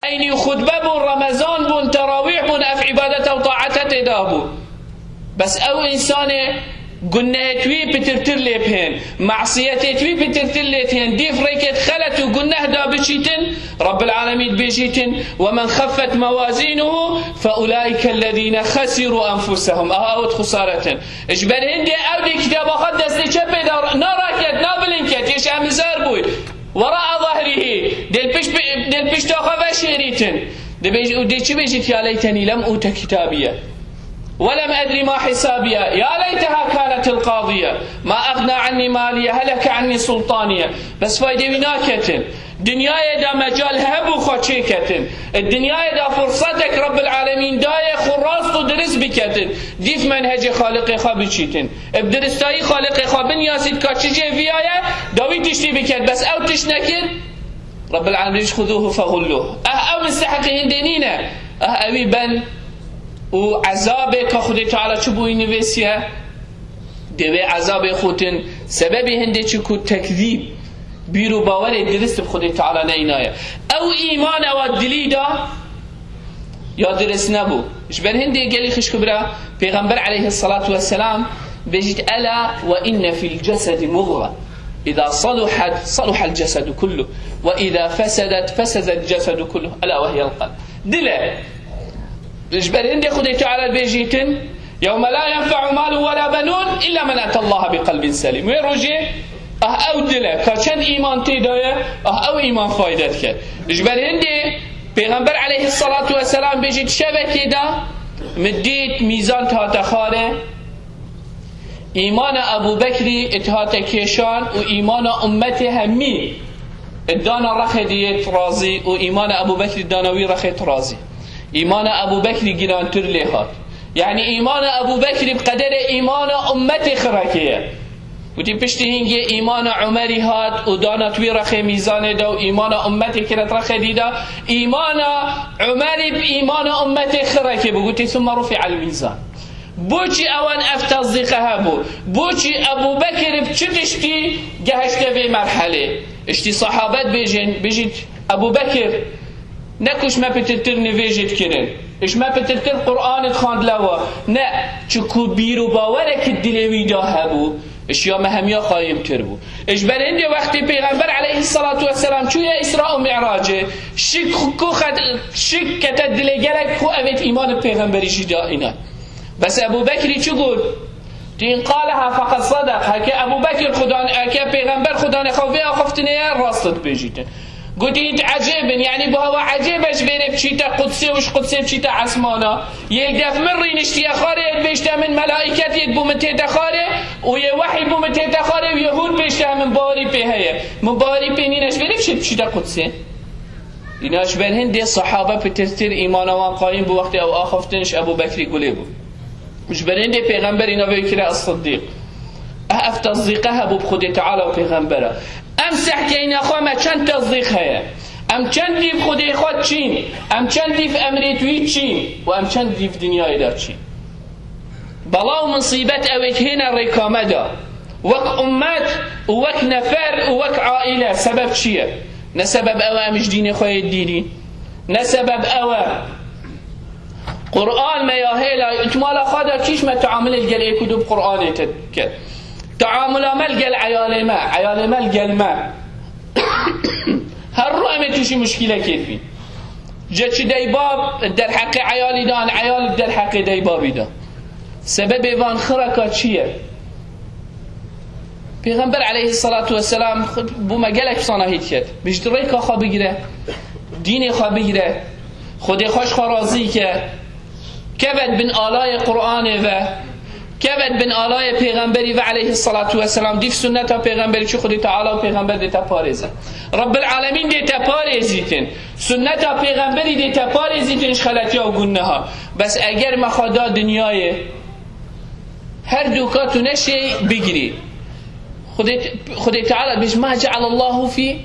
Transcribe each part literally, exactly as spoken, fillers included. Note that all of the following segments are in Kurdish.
Eynî xutbe bûn, Remezan bûn, terawîh bûn, ev îbadet û taete tê de bû. Bes ew însanê gunehê wî pitirtir lê bihên, masiyetê wî pitirtir lê tihên, dîv rêkêt xelet û guneh da biçîtin, Rabbil Alemîn dibêjîtin, "Ve men xeffet mewazînuhu fe ulaîke lezîne xesîrû enfusehum." Aha, ew dixusaretin. Ji ber hindê ew dê kitaba xwe destê çepê de naraket, nabilin ket, yê şemizar bûy. Wera zehrihî, dê li pişt, dê li pişta xwe veşêrîtin. Dibêj-, û dê çi bêjît, "Ya leytenî lem ûte kitâbiye. Ve lem edrî ma hisâbiye. Ya leyteha kânetil qadîye. Ma exna ennî malîye, heleke ennî sultanîye." Bes faydê wî naketin. Dinyayê de mecal hebû xwe çêketin. Dinyayê de fursetek Rabbil Alemîn dayê xwe rast û dirist biketin. Dîv menhecê Xaliqê xwe biçîtin. Bi diristayî Xaliqê xwe binyasît ka çi cê viyaye, da wî tiştî biket. Bes ew tişt nekir. Rabbil Alemîn, "Xuzûhu fexullûh." Eh, ew misteheqî hindê nîne. Eh, ewî ben û ezabê ka Xwedê Teala çi bûyî nivêsiye? Dê wê ezabê xutin, sebebê hindê çi ku tekzîb, bîr û bawerê dirist bi Xwedê Teala neynaye. Ew îman ewa dilî da, ya dirist nebû. Ji ber hindê gelî xişk û bira, Pêxember aleyhissalatu vesselam bêjît, "Ela ve inne fil cesedi mudgha. Îza saluhat, saluhal cesedu kullu. Ve îza fesedet, fesedel cesedu kullu. Ela ve hiyel kalb." Dil e. Ji ber hindê Xwedê Teala bêjîtin, "Yewme la yenfe'u malun ve la benun illa men etallaha bi kalbin selîm." Wê rojê, ah ew dil e, ka çend îman tê de ye, ah ew îman fayde dike. Ji ber hindê Pêxember aleyhissalatu vesselam bêjît, "Şevekê de min dît mîzan hate xare, îmana Ebû Bekrî hate kêşan û îmana ummetê hemî dana rexê diyê razî û îmana Ebû Bekrî dana wî rexê razî." Îmana Ebû Bekrî girantir lê hat. Yanî îmana Ebû Bekrî bi qederê îmana ummetê xirekê ye. Gotî, "Piştî hingê îmana Umerî hat û dana tu wî rexê mîzanê de û îmana ummetê kiret rexê dî de, îmana Umerî bi îmana ummetê xirekê bû." Gotî, "Summe rufi'el mîzan." Boçî ewan ev tesdîqe hebû? Boçî Ebû Bekir bi çi tiştî gehişte vê merhelê? Îştî sahabet bêjin, bêjît, Ebû Bekir ne ku ji me pitirtir nivêjê dikirin, ji me pitirtir Qur'anê dixwandile we. Ne, çiku bîr û bawerek dilê wî de hebû, ji ya me hemiya qayîmtir bû. Ji ber hindê wextê Pêxember aleyhissalatu vesselam çûye Îsra û Mi'racê, şik ku xet-, şik kete dilê gelek ku evêt îmanê Pêxemberî jî da înan. Bes Ebû Bekrî çi got? Tîn qaleha feqed sedeq. Heke Ebû Bekir Xudan, heke Pêxember Xudanê xwe vê axiftinê ye, rast dibêjîtin. Gotî, "Hîn ecêb in, yanî bu hewa ecêb e ji vêrê biçîte Qudsê û ji Qudsê biçîte esmana. Yê li def min rîniştiye xarê, yê dibêjte min, melaîket yê bû min tête xarê û yê wehî bû min tête xarê û yê hûn bêjte min bawerî pê heye. Min bawerî pê nîne, ji vêrê biçît biçîte Qudsê." Îna ji ber hindê sahabe pitirtir îmana wan qayîm bû, wextê ew axiftin ji Ebû Bekrî gulê bû. Ji ber hindê Pêxember îna vê kire As-Siddîq. Eh, ev tesdîqe hebû bi Xwedê Teala û Pêxembera. Em sehkeyne xwe me çend tesdîq heye? Em çend dîv Xwedê xwe çîn? Em çend dîv emrê tu yî çîn? Û em çend dîv dinyayê de çîn? Bela û misîbet ew ê hêne rêka me de. Wek ummet û wek nefer û wek aîle sebeb çi ye? Ne sebeb ew e em ji dînê xwe yê dîrî. Ne sebeb ew e Qur'an me ya hêla, îtmala xwe de kîş me teamilê li gel êk û du bi Qur'anê te dike. Teamula me li gel eyalê me, eyalê me li gel me. Her ro em ê tûşî muşkîlekê dibîn. Ji çi deybab derheqê eyalî dan, eyal derheqê deybabî dan. Sebebê van xiraka çi ye? Pêxember aleyhissalatu vesselam xwe bo me gelek sana hît ket. Bijî rêka xwe bigire, dînê xwe bigire, Xwedê xwe ji xwe razî ke, kevet bin alayê Qur'anê ve, kevet bin alayê Pêxemberî ve aleyhissalatu vesselam, dîv sunneta Pêxemberî çi Xwedê Teala û Pêxember dê te parêze. Rabbil Alemîn dê te parêzîtin. Sunneta Pêxemberî dê te parêzîtin ji xeletiya û gunneha. Bes eger me xwe da dinyayê, her du ka tu neşê bigirî. Xwedê, Xwedê Teala bêj, "Ma cealallahu fî",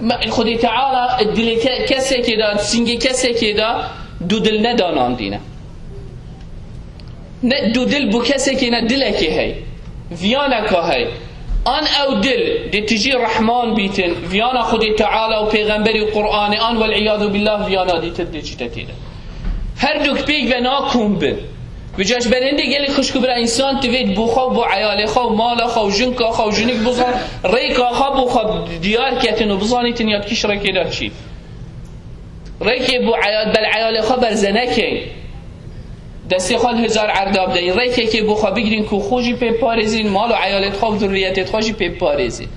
ma-, Xwedê Teala dilê ke-, kesekê de, singê kesekê de du dil nedanandîne. Ne du dil bo kesekê, ne dilekê hey. Viyaneka hey. An ew dil dê tijî rehman bîtin, viyana Xwedê Teala û Pêxemberî û Qur'anê, an wel'iyadu billah viyana dîtir dê çîte tê de. Her du pêk ve nakom bin. Vêca ji ber hindê gelî xişk û bira însan divê bo xwe û bo eyalê xwe û mala xwe û jinka xwe û jinik bizan, rêka xwe bo xwe diyar ketin û bizanîtin ya kîş rêkê de çî. Rêkê bo eya-, bel eyalê xwe berze nekeyn. Destê xwe li hezar erda bideyî. Rêkekê bo xwe bigirîn ku xwe jî pê parêzîn, mal û eyalêt xwe û zurriyetêt xwe jî pê parêzîn.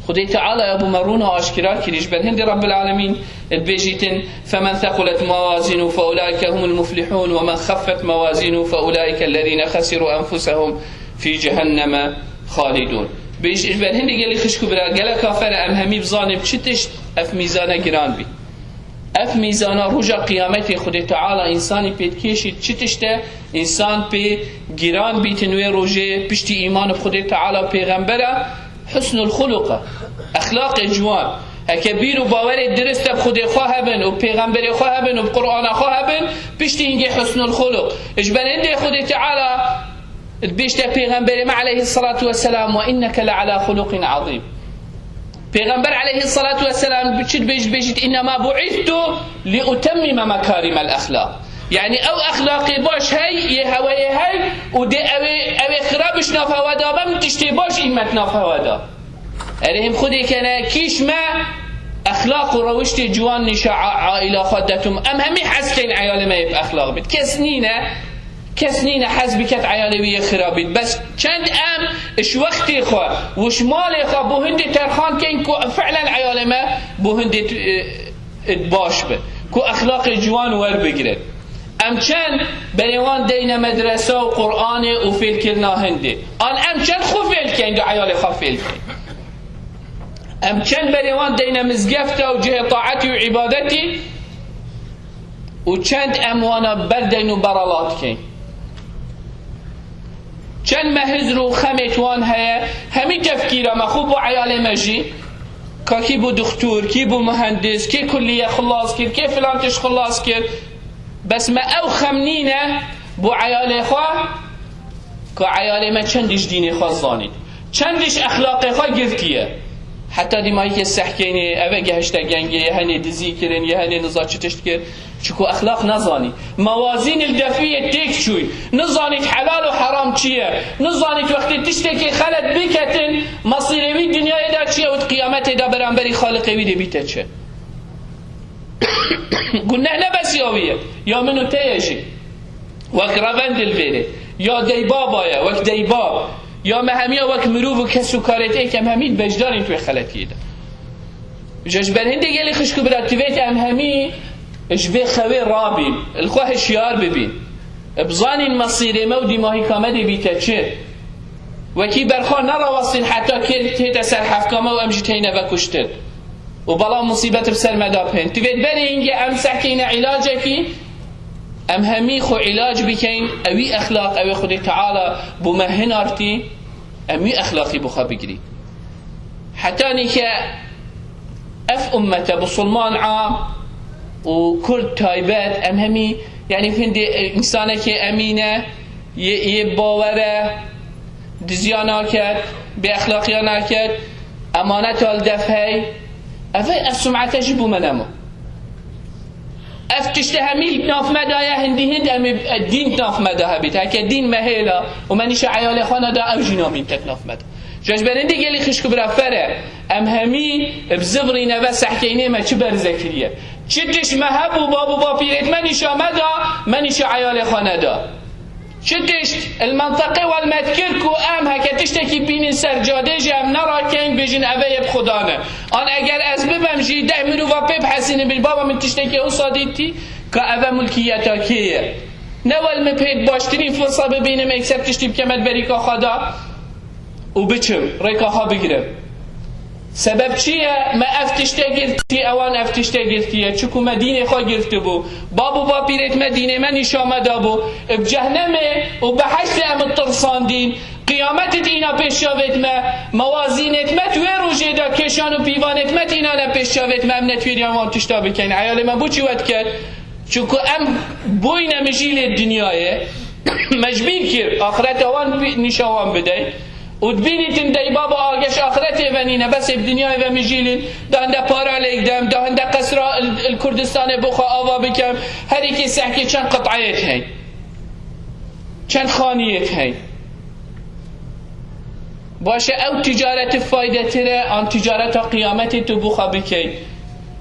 Xwedê Teala ya bo me rûna aşkira kirî. Ji ber hindê Rabbil Alemîn dibêjîtin, فَمَنْ ثَقُلَتْ مَوَازِينُهُ فَأُولَٰئِكَ هُمُ الْمُفْلِحُونَ وَمَنْ خَفَّتْ مَوَازِينُهُ فَأُولَٰئِكَ الَّذِينَ خَسِرُوا أَنْفُسَهُمْ فِي جَهَنَّمَ خَالِدُونَ. Bêj, ji ber hindê gelî xişk û bira, gelek kafere em hemî bizanê çi tişt ev mîzane giran bî. Ev mîzana roja qiyametê Xwedê Teala însanî pê dikêşî çi tişt e, însan pê giran bîtin wê rojê piştî îman bi Xwedê Teala pêxembera husnul xuluq e, exlaqê ciwan. Heke bîr û bawerê dirist e bi Xwedê xwe hebin û pêxemberê xwe hebin û bi Qur'ana xwe hebin, piştî hingê husnul xuluq. Ji ber hindê Xwedê Teala dibêjte pêxemberê me aleyhissalatu vesselam, وَإِنَّكَ لَعَلَى خُلُقٍ عَظِيمٍ. Pêxember aleyhissalatu vesselam çi dibêjit, bêjit, اِنَّمَا بُعِثْتُ لِأُتَمِّمَ مَكَارِمَ الْأَخْلَاقِ. Yanî ew exlaqê baş hey, yê heweyê hey û dê ew ê, ew ê xirab ji nav hewa da be, min tiştê baş îmet nav hewa da. Erê him xwedê kene kîş me exlaq û rewiştê ciwan nîşa a-, aîla xwe detum. Em hemî hez keyn eyalê me yê bi exlaq bit. Kes nîne, kes nîne hez biket eyalê wî yê xirab bît. Bes çend em ji wextê xwe û ji malê xwe bo hindê terxan keyn ku fi'len eyalê me bo hindê tu-, e, e, baş bi. Ku exlaqê ciwan werbigirin. Em çend berê wan deyne medrese û Qur'anê û fêlkirina hindê. An em çend xwe fêl keyn, du eyalê xwe fêl keyn. Em çend berê wan deyne mizgefta û cihê taetî û îbadetî û çend em wana berdeyn û berala dikeyn. Çend me hizr û xemêt wan heye, hemî tefkîra me xwe bo eyalê me jî, ka kî bû dixtûr, kî bû muhendis, kî kulliye xilas kir, kê filan tişt xilas kir. Bes me ew xem nîne bo eyalê xwe, ka eyalê me çend ji dînê xwe zanît, çend ji exlaqê xwe girtiye. Heta dîmayîkê sehkênê, eve gehişte gengê, yê henê dizî kirin, yê henê niza çi tişt kir. Çiku exlaq nezanî. Mewazîn li defiyê têk çûy. Nizanît helal û heram çi ye. Nizanît wextê tiştekê xelet biketin, mesîrê wî dinyayê de çi ye û di qiyametê de beramberî Xaliqê wî dê bîte çi. Guneh ne bes ya wî ye. Ya min û te ye jî. Wek revend li vêrê. Ya deybaba ye, wek deybab. Ya me hemiya wek mirov û kes û karê tê ke em hemî beşdarîn tu wê xeletiyê de. Ji, ji ber hindê gelî xişk û bira, divêt em hemî ji vê xewê rabîn, li xwe hişyar bibîn. Bizanîn mesîrê me û dîmahîka me dê bîte çi. Wekî berxwe nerawestîn heta kê tête ser hefka me û em jî têne vekuştin. Û bela musîbet bi ser me de bihên. Divêt berê hingê em sehkeyne îlacekî, em hemî xwe îlac bikeyn, ewî exlaq, ewê Xwedê Teala bo me hinartî, em wî exlaqî bo xwe bigirîn. Hetanî ke ev ummete, bisilman am û kurd taybet, em hemî, yanî hindê, e, însanekê emîn e, yê, yê bawer e, diziya naket, bêexlaqiya naket, emaneta li def hey, ev, ev sumete jî bo me nema. Ev tişte hemî nav me de ye, hindî hind em ê, e, dîn nav me de hebît. Heke dîn me hêla û me nîşa eyalê xwe neda, ew jî namîn ket nav me de. Ji, ji ber hindê gelî xişk û bira fere, em hemî bi zivirî neve sehkeynê me çi berze kiriye. Çi tişt me hebû, bab û bapîrêt me nîşa me da, me nîşa eyalê xwe neda. Çi tişt li menteqê welmet kir ku em heke tiştekî bînin ser cadê jî em nerakeyn, bêjin eve yê bi Xudan e. An eger ez bibem jî deh mirova pê bihesînin, bêjin baba min tiştekî wisa dîtî, ka eve mulkiyeta kê ye? Ne wel min pê baştirîn firsa bibînim, êkser tiştî bikeme di berîka xwe de û biçim, rêka xwe bigirim. Sebeb çi ye? Me ev tişte girtî, ewan ev tişte girtiye. Çiku me dînê xwe girtibû. Bab û bapîrêt me dînê me nîşa me dabû. Bi cehnemê û behiştê em tirsandîn. Qiyametê dîna pêş çavêt me. Mewazînêt me di wê rojê de, kêşan û pîvanêt me dîna ne pêş çavêt me. Em netwêriya wan tişta bikeyn. Eyalê me bo çi we diket? Çiku em bûyne mijîlê dinyayê. Me ji bîr kir. Axireta wan bi-, nîşa wan bidey. Û dibînîtin dey baba ageş axretê ve nîne, bes ê bi dinyayê ve mijîlin, da hinde para lêk dem, da hinde qesra il, il Kurdistanê bo xwe ava bikem, her yekê sehkê çend qit'eyêk hey. Çend xaniyêk hey. Baş e, ew ticareti faydetir e, an ticareta qiyametê tu bo xwe bikey.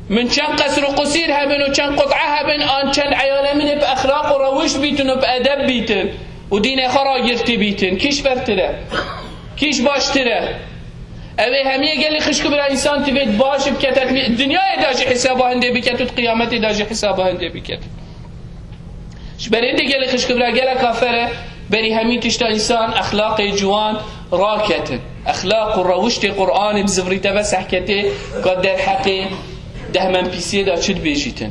Min çend qesr û qusîr hebin û çend qut'e hebin, an çend eyale min ê bi exlaq û rewişt bîtin û bi edeb bîtin û dînê xwe ragirtî bîtin. Kîş bertir e? Kîş baştir e? Ew ê hemiyê gelî xişk bira însan tivêt baş bikete, dinyayê de jî hesaba hindê biket û di qiyametê de jî hesaba hindê biket. Ji berê de gelê xişk bira gelek afere berî hemî tişta însan exlaqê ciwan raketin. Exlaq û rewiştê Qur'anê bi zivrî te ve sehketê ka derheqê dehmenpîsiyê de çi dibêjîtin.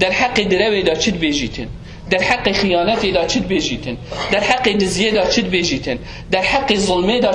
Derheqê direwê de çi dibêjîtin. Derheqê xiyanetê de çi dibêjîtin. Derheqê diziyê de çi dibêjîtin. Derheqê zulmê de